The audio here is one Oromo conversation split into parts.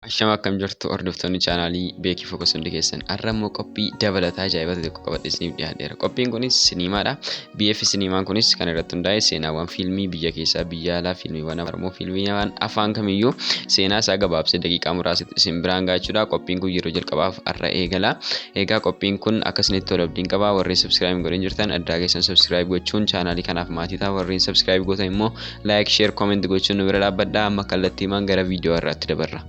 Ashama akkam jirtu hordoftoonni chaanaalii Beekii Focus hundi keessan har'a immoo qophii dabalataa ajaa'ibaa tokko qabadhee isiniif dhiyaadheera. Qophiin kunis siniimaadha. BF siniimaan kunis kan irratti hundaa'e seenaawwan fiilmii biyya keessaa, biyya alaa, fiilmiiwwan Oromoo, fiilmiiwwan afaan kamiyyuu seenaa isaa gabaabsee daqiiqaa muraasatti isin biraan gaachuudha. Qophiin kun yeroo jalqabaaf har'a eegala. Egaa qophiin kun akka isinitti tolu abdiin qaba. Warreen subscribe hin godhin jirtan addaa keessan subscribe gochuun chaanaalii kanaaf maatii ta'a. Warreen subscribe gootan immoo like, share, comment gochuun nu bira dhaabbadha. Amma kallattiimaan gara viidiyoo har'aatti dabarra.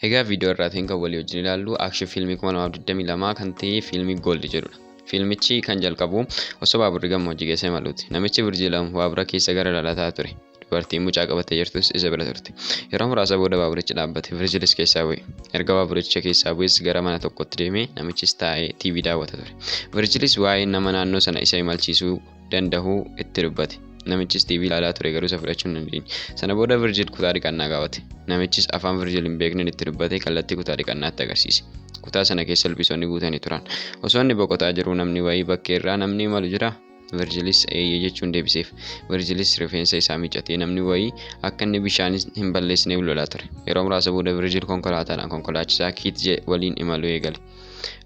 Egaa viidiyoo irraatiin kan walii wajjin ilaallu action fiilmii 2022 kan ta'e fiilmii Gold jedhudha. Fiilmichi kan jalqabu osoo baaburri gammoojjii keessa imaluuti. Namichi Virjii lama baabura keessa gara lalataa ture. Dubartiin mucaa qabattee jirtus isa bira turte. Yeroo muraasa booda baaburichi dhaabbate. Virjilis keessaa bu'e. Erga baaburicha keessaa bu'es gara mana tokkotti deeme. Namichis taa'ee TV daawwata ture. Virjilis waa'ee nama naannoo sana isa imalchiisuu dandahuu itti dubbate. Namichis TV ilaalaa ture garuu isa fudhachuu hin dandeenye. Sana booda Virjil kutaa dhiqannaa gaafate. Namichis afaan Virjil hin beekneen itti dubbatee kallattii kutaa dhiqannaatti agarsiise. Kutaa sana keessa ilbiisonni guutanii turan. Osoo inni boqotaa jiruu namni wayii bakkeerraa namni imalu jiraa? Virjilis eeyyee jechuun deebiseef. Virjilis rifeensa isaa miiccatee namni wayii akka inni bishaan hin balleessineef lolaa ture. Yeroo muraasa booda Virjil konkolaataadhaan konkolaachisaa Kiit waliin imaluu eegale.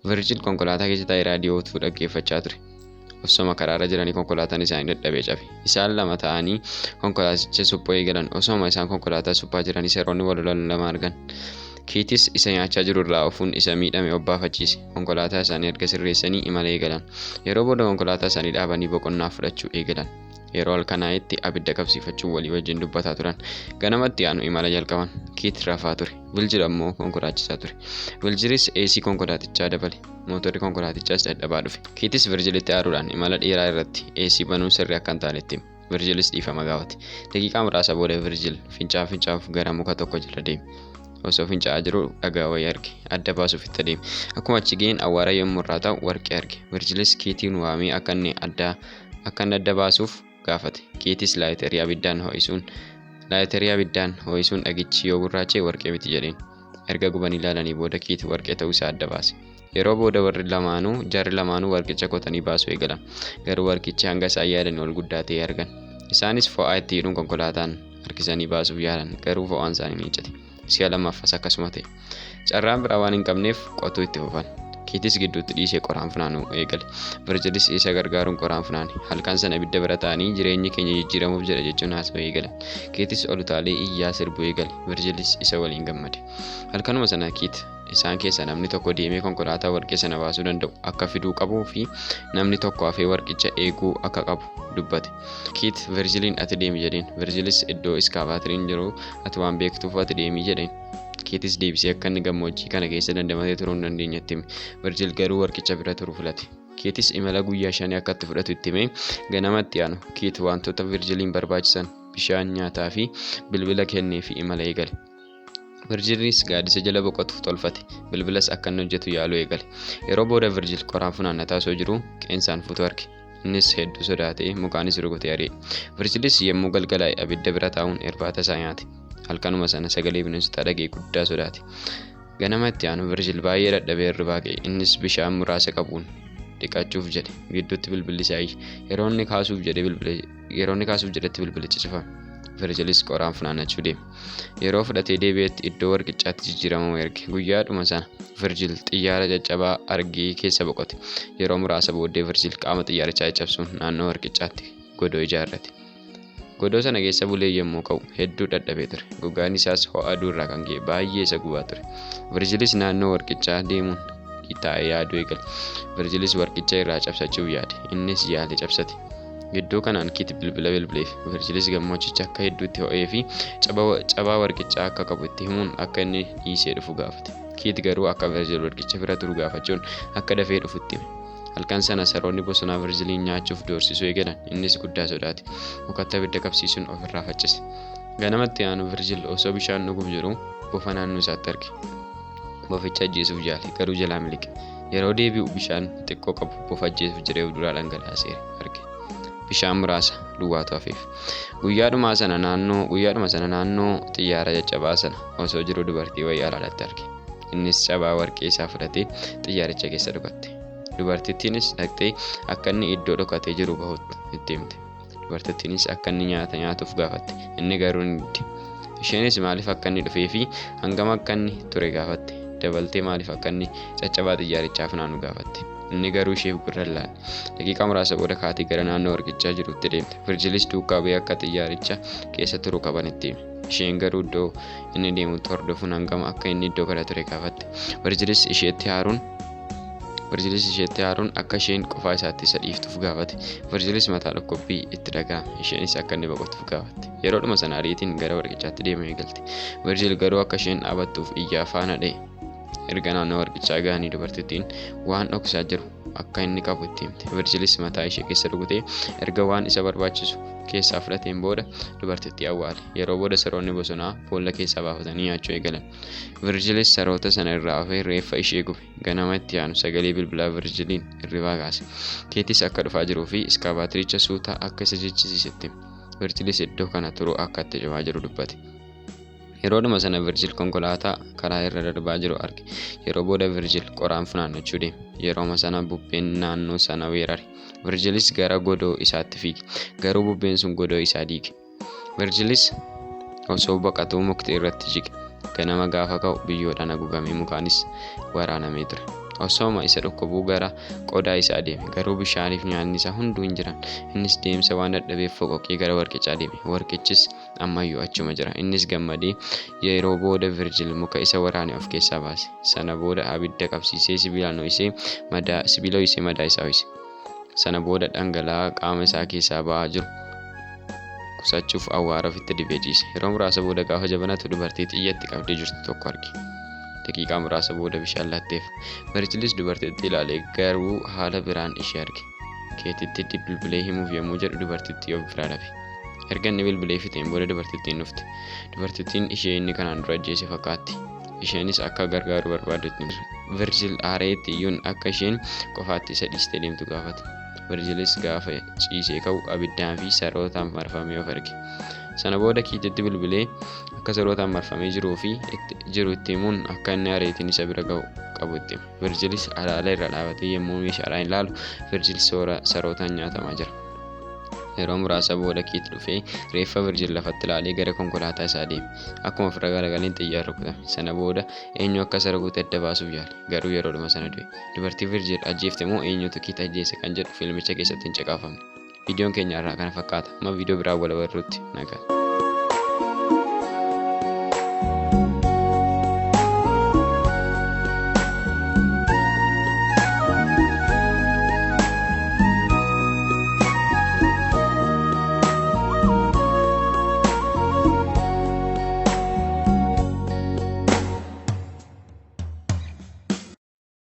Virjil konkolaataa keessa taa'ee raadiyoo utuu dhaggeeffachaa ture. Osoma karaarra jiranii konkolaataan isaanii dadhabee cabe. Isaan lama ta'anii konkolaaticha suphuu eegalan. Osoma isaan konkolaataa suphaa jiranii saroonni wal lolan lama argan. Kiitis isa nyaachaa jiru irraa ofuun isa miidhame obbaafachiise. Konkolaataa isaanii erga sirreessanii imala eegalan. Yeroo booda konkolaataa isaanii dhaabanii boqonnaa fudhachuu eegalan. Yeroo halkanaa'etti abidda qabsiifachuun walii wajjin dubbataa turan. Ganamatti aanu imala jalqaban. Kiit rafaa ture. Viljir ammoo konkolaachisaa ture. Viljiris AC konkolaatichaa dabale. Mootorri konkolaatichaas dadhabaa dhufe. Kiitis Virjilitti aaruudhaan imala dheeraa irratti AC banuun sirrii akka hin taane itti hime. Virjilis dhiifama gaafate. Daqiiqaa muraasa booda Virjil fincaa'aa fincaa'uuf gara muka tokko jala deeme. Osoo fincaa'aa jiruu dhagaa wayii arge. Adda baasuuf itti adeeme. Akkuma achi ga'een awwaara yommuu irraa ta'u warqee arge. Virjilis Kiitiin waamee akka inni adda akka inni adda baasuuf gaafate. Kiitis laayiterii abiddaan ho'isuun laayiterii abiddaan ho'isuun dhagichi yoo gurraacha'e warqee miti jedheen. Erga gubanii ilaalanii booda Kiit warqee ta'uu isaa adda baase. Yeroo booda warri lamaanuu jarri lamaanuu warqicha qotanii baasuu eegalan. Garuu warqichi hanga isaan yaadanii ol guddaa ta'ee argan. Isaanis fo'aa itti hidhuun konkolaataan harkisanii baasuuf yaalan garuu fo'aan isaanii ni cite. Si'a lammaffaas akkasuma ta'e. Carraan biraa waan hin qabneef qotuu itti fufan. Kiitis gidduutti dhiisee qoraan funaanuu eegale. Virjilis isa gargaaruun qoraan funaane. Halkan sana ibidda bira taa'anii jireenyi keenya jijjiiramuuf jedha jechuun haasawuu eegalan. Kiitis ol utaalee iyyaa sirbuu eegale. Virjilis isa waliin gammade. Halkanuma sana Kiit isaan keessaa namni tokko deemee konkolaataa warqee sana baasuu danda'u akka fiduu qabuu fi namni tokko hafee warqicha eeguu akka qabu dubbate. Kiit Virjiliin ati deemi jedheen. Virjilis iddoo iskaavaatiriin jiru ati waan beektuuf ati deemi jedheen. Kiitis deebisee akka inni gammoojjii kana keessa dandamatee turuu hin dandeenye itti hime. Virjil garuu warqicha bira turuu filate. Kiitis imala guyyaa shanii akka itti fudhatu itti hime. Ganama itti aanu Kiit wantoota Virjiliin barbaachisan bishaan, nyaataa fi bilbila kenneefii imala eegale. Virjilis gaaddisa jala boqotu tolfate. Bilbilas akka inni hojjetu yaaluu eegale. Yeroo booda Virjil qoraan funaannataa osoo jiruu qeensaan fuutu arge. Innis hedduu sodaatee mukaanis rukutee ari'e. Virjilis yommuu galgalaa'e abidda bira taa'uun irbaata isaa nyaate. Halkanuma sana sagalee bineensotaa dhaga'e guddaa sodaate. Ganama itti aanu Virjil baay'ee dadhabee hirribaa ka'e. Innis bishaan muraasa qabuun dhiqachuuf jedhe. Gidduutti bilbilli isaa iyye. Yeroo inni kaasuuf jedhee bilbile yeroo inni kaasuuf jedhetti bilbilichi cufame. Virjilis qoraan funaannachuu deeme. Yeroo fudhatee deebi'etti iddoo warqichaatti jijjiiramuu erge. Guyyaadhuma sana Virjil xiyyaara caccabaa argee keessa boqote. Yeroo muraasa booddee Virjil qaama xiyyaarichaa caccabsuun naannoo warqichaatti godoo ijaarrate. Godoo sana keessa bulee yommuu ka'u hedduu dadhabee ture. Gogaan isaas ho'a aduu irraa kan ka'e baay'ee isa gubaa ture. Virjilis naannoo warqichaa deemuun taa'ee yaaduu eegale. Virjilis warqicha irraa cabsachuuf yaade. Innis yaale cabsate. Gidduu kanaan Kiit bilbila bilbileef. Virjilis gammoojjichi akka hedduutti ho'ee fi cabaa warqichaa akka qabu itti himuun akka inni dhiisee dhufu gaafate. Kiit garuu akka Virjil warqicha bira turu gaafachuun akka dafee dhufu itti hime. Halkan sana saroonni bosonaa Virjiliin nyaachuuf doorsisuu eegalan. Innis guddaa sodaate. Mukatti abidda qabsiisuun ofirraa faccise. Ganamatti aanu Virjil osoo bishaan dhuguuf jedhu bofa naannoo isaatti arge. Boficha ajjeesuuf yaale garuu jalaa miliqe. Yeroo deebi'u bishaan xiqqoo qabu bofa ajjeesuuf jedhee of duraa dhangalaasee arge. Bishaan muraasa duwwaatu hafeef. Guyyaadhuma sana naannoo guyyaadhuma sana naannoo xiyyaara caccabaa sana osoo jiru dubartii wayii alaalatti arge. Innis cabaa warqee isaa fudhatee xiyyaaricha keessa dhokatte. Dubartittiinis dhaqxee akka inni iddoo dhokatee jiru bahutti itti himte. Dubartittiinis akka inni nyaata nyaatuuf gaafatte. Inni garuu ni dide. Isheenis maaliif akka inni dhufee fi hangam akka inni ture gaafatte. Dabaltee maaliif akka inni caccabaa xiyyaarichaa funaanu gaafatte. Inni garuu isheef gurra hin laanne. Daqiiqaa muraasa booda kaatee gara naannoo warqichaa jirutti deemte. Virjilis duukaa bu'ee akka xiyyaaricha keessa turu qaban itti hime. Isheen garuu iddoo inni deemutti hordofuun hangam akka inni iddoo kana ture gaafatte. Virjilis isheetti aaruun akka isheen qofaa isaatti isa dhiiftuuf gaafate. Virjilis mataa dhukkubbii itti dhaga'ame. Isheenis akka inni boqotuuf gaafatte. Yeroodhuma sana ariitiin gara warqichaatti deemuu eegalte. Virjil garuu akka isheen dhaabattuuf iyyaa faana dha'e. Erga naannoo warqichaa ga'anii dubartittiin waan dhoksaa jiru akka inni qabu itti himte. Virjilis mataa ishee keessa rukutee erga waan isa barbaachisu keessaa fudhateen booda dubartittii awwaale. Yeroo booda saroonni bosonaa boolla keessaa baafatanii nyaachuu eegalan. Virjilis saroota sana irraa hafee reeffa ishee gube. Ganama itti aanu sagalee bilbilaa Virjiliin hirribaa kaase. Keetis akka dhufaa jiruu fi iskaabaatiricha suutaa akka isa jechisiisetti hime. Virjilis iddoo kana turuu akka itti cimaa jiru dubbate. Yeroodhuma sana Virjil konkolaataa karaa irra darbaa jiru arge. Yeroo booda Virjil qoraan funaannachuu deeme. Yerooma sana bubbeen naannoo sana weerare. Virjilis gara godoo isaatti fiige. Garuu bubbeen sun godoo isaa diige. Virjilis osoo baqatuu mukti irratti jige. Ganama gaafa ka'u biyyoodhaan haguugamee mukaanis waraanamee ture. Osooma isa dhukkubuu gara qodaa isaa deeme. Garuu bishaaniif nyaanni isaa hunduu hin jiran. Innis deemsa waan dadhabeef foqoqee gara warqichaa deeme. Warqichis ammayyuu achuma jira. Innis gammadee yeroo booda Virjil muka isa waraane of keessaa baase. Sana booda abidda qabsiisee sibiilaan ho'isee madaa sibiila ho'isee madaa isaa ho'ise. Sana booda dhangala'aa qaama isaa keessaa ba'aa jiru qusachuuf awwaara ofitti dibee ciise. Yeroo muraasa booda gaafa jabanatu dubartii xiyyatti qabdee jirtu tokko arge. Daqiiqaa muraasa booda bishaan laatteef. Virjilis dubartittii ilaalee garuu haala biraan ishee arge. Keetitti bilbilee himuuf yommuu jedhu dubartittii of biraa dhabe. Erga inni bilbilee fixeen booda dubartittiin dhufte. Dubartittiin ishee inni kanaan dura ajjeese fakkaatti. Isheenis akka gargaaru barbaaddetti. Virjil aaree itti iyyuun akka isheen qofaatti isa dhiistee deemtu gaafate. Virjilis gaafa ciisee ka'u abiddaan fi sarootaan marfamee of arge. Sana booda Kiititti bilbilee akka sarootaan marfamee jiruu fi jiru itti himuun akka inni ariitiin isa bira ga'u qabu itti hime. Virjilis alaala irra dhaabatee yommuu meeshaadhaan ilaalu Virjil sarootaan nyaatamaa jira. Yeroo muraasa booda Kiit dhufee reeffa Virjil lafatti ilaalee gara konkolaataa isaa deeme. Akkuma ofirra garagaleen xiyyaan rukutame. Sana booda eenyu akka isa rukute adda baasuuf yaale. Garuu yeroodhuma sana du'e. Dubartii Virjil ajjeefte moo eenyutu Kiit ajjeese kan jedhu fiilmicha keessatti hin caqafamne. Viidiyoon keenya irraa kana fakkaata. Amma viidiyoo biraa wal agarruutti nagaa.